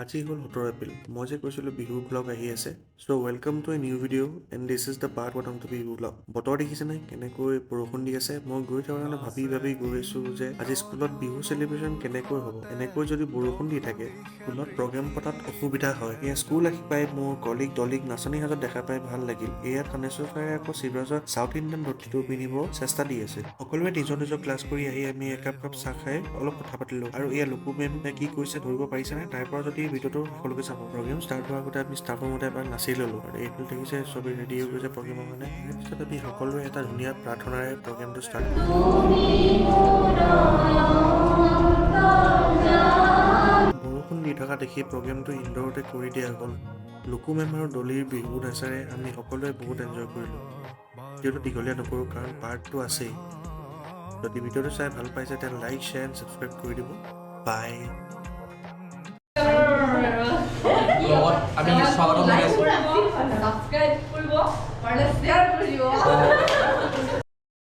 আজি হ'ল 17 এপ্ৰিল। মই যে কৈছিলোঁ বিহুৰ ভ্লগ আহি আছে। So welcome to a new video and this is the part one of the Bihu vlog. বতৰ দেখিছেনে কেনেকৈ বৰষুণ দি আছে? মই গৈ থকাৰ কাৰণে ভাবি ভাবি গৈ আছোঁ যে আজি স্কুলত বিহু চেলিব্ৰেশ্যন কেনেকৈ হ'ব। এনেকৈ যদি বৰষুণ দি থাকে, স্কুলত প্ৰগ্ৰেম পতাত অসুবিধা হয়। এয়া স্কুল আহি পাই মোৰ কলিগ দলিক নাচনী সাজত দেখা পাই ভাল লাগিল। এয়া থানেশ্বৰ ছাৰে আকৌ শিৱৰাজৰ চাউথ ইণ্ডিয়ান ধুতিটো পিন্ধিব চেষ্টা দি আছিল। সকলোৱে নিজৰ নিজৰ ক্লাছ কৰি আহি আমি একাপ কাপ চাহ খাই অলপ কথা পাতিলোঁ। আৰু এয়া লুকু মেম কি কৈছে ধৰিব পাৰিছেনে? তাৰ পৰা যদি ভিডিঅ'টো সকলোকে চাব। প্ৰগ্ৰেম ষ্টাৰ্ট হোৱাৰ আগতে আমি ষ্টাফৰ মতে এবাৰ নাচি ল'লোঁ। আৰু এইটো দেখিছে, চবেই ৰেডি হৈ গৈছে প্ৰগ্ৰেমৰ কাৰণে। তাৰপিছত আমি সকলোৱে এটা ধুনীয়া প্ৰাৰ্থনাৰে প্ৰগ্ৰেমটো ষ্টাৰ্ট কৰিলোঁ। বৰষুণ দি থকা দেখি প্ৰগ্ৰেমটো ইনড'ৰতে কৰি দিয়া গ'ল। লুকু মেম আৰু দলিৰ বিহু নাচেৰে আমি সকলোৱে বহুত এনজয় কৰিলোঁ। ভিডিঅ'টো দীঘলীয়া নকৰোঁ, কাৰণ পাৰ্টটো আছেই। যদি ভিডিঅ'টো চাই ভাল পাইছে, তেন্তে লাইক, শ্বেয়াৰ এণ্ড ছাবস্ক্ৰাইব কৰি দিব। বাই। লগত আমি স্বাগতম জনাইছোঁ। ছাবস্ক্ৰাইব কৰিব, পাৰিলে শ্বেয়াৰ কৰি দিব।